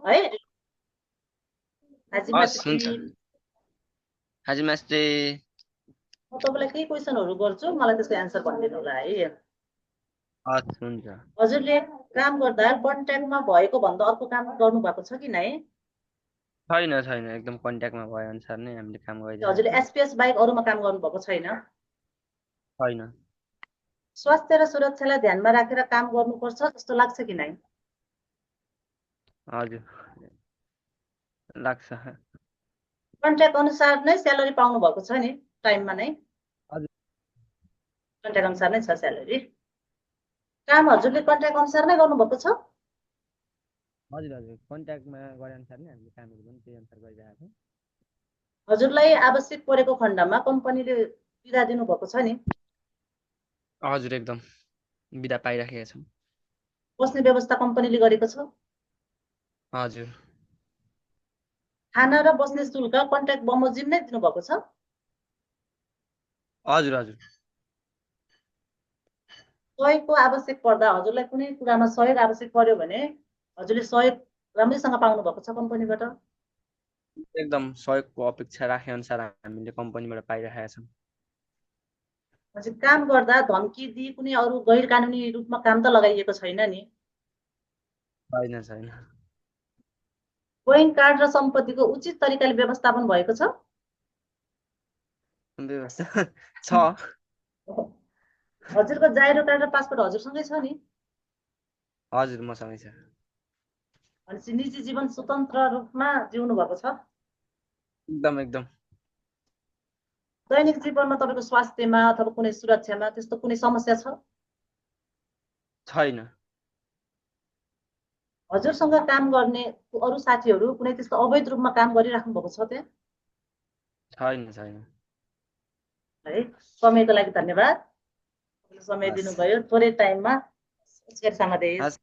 है हाजी हस् हुन्छ मास्टरजी। हाजी मास्टर। म तपाईँलाई केही क्वेसनहरू गर्छु, मलाई त्यसको एन्सर भनिदिनु होला है। हस् हुन्छ। हजुरले काम गर्दा कन्ट्याक्टमा भएको भन्दा अर्को काम गर्नुभएको छ कि नै? छैन छैन, एकदम कन्ट्याक्टमा भए अनुसार नै हामीले काम गरिरहेको हजुरले छौँ। एसपिएस बाहेक अरूमा काम गर्नुभएको छैन? छैन। स्वास्थ्य र सुरक्षालाई ध्यानमा राखेर काम गर्नुपर्छ जस्तो लाग्छ कि नै? हजुर लाग्छ। कन्ट्याक्ट अनुसार नै स्यालेरी पाउनु भएको छ नि, टाइममा नै? हजुर कन्ट्याक्ट अनुसार नै छ स्यालेरी। काम हजुरले कन्ट्याक्ट अनुसार नै गर्नुभएको छ? हजुर हजुर, कन्ट्याक्टमा गरे अनुसार नै हामीले कामहरू पनि त्यही अनुसार गरिरहेको छौँ। हजुरलाई आवश्यक परेको खण्डमा कम्पनीले बिदा दिनुभएको छ नि? हजुर एकदम बिदा पाइराखेका छौँ। बस्ने व्यवस्था कम्पनीले गरेको छ? हजुर खाना र बस्ने शुल्क कन्ट्याक्ट बमोजिम नै दिनुभएको छ? हजुर हजुर सहयोगको आवश्यक पर्दा हजुरलाई कुनै कुरामा सहयोग आवश्यक पर्यो भने हजुरले सहयोग राम्रैसँग पाउनुभएको छ कम्पनीबाट? एकदम सहयोगको अपेक्षा राखे अनुसार हामीले कम्पनीबाट पाइरहेका छौँ। हजुर काम गर्दा धम्की दिई कुनै अरू गैर कानुनी रूपमा काम त लगाइएको छैन नि? छैन छैन। बोइङ कार्ड र सम्पत्तिको उचित तरिकाले व्यवस्थापन भएको छ? व्यवस्था छ। हजुरको जाइरो कार्ड र पासपोर्ट हजुरसँगै छ नि? हजुर मसँगै छ। भनेपछि निजी जीवन स्वतन्त्र रूपमा जिउनु भएको छ? एकदम एकदम। दैनिक जीवनमा तपाईँको स्वास्थ्यमा अथवा कुनै सुरक्षामा त्यस्तो कुनै समस्या छ? छैन। हजुरसँग काम गर्ने अरू साथीहरू कुनै त्यस्तो अवैध रूपमा काम गरिराख्नु भएको छ त्यहाँ? छैन छैन। है समयको लागि धन्यवाद। समय हस् दिनुभयो थोरै टाइममा। हस्।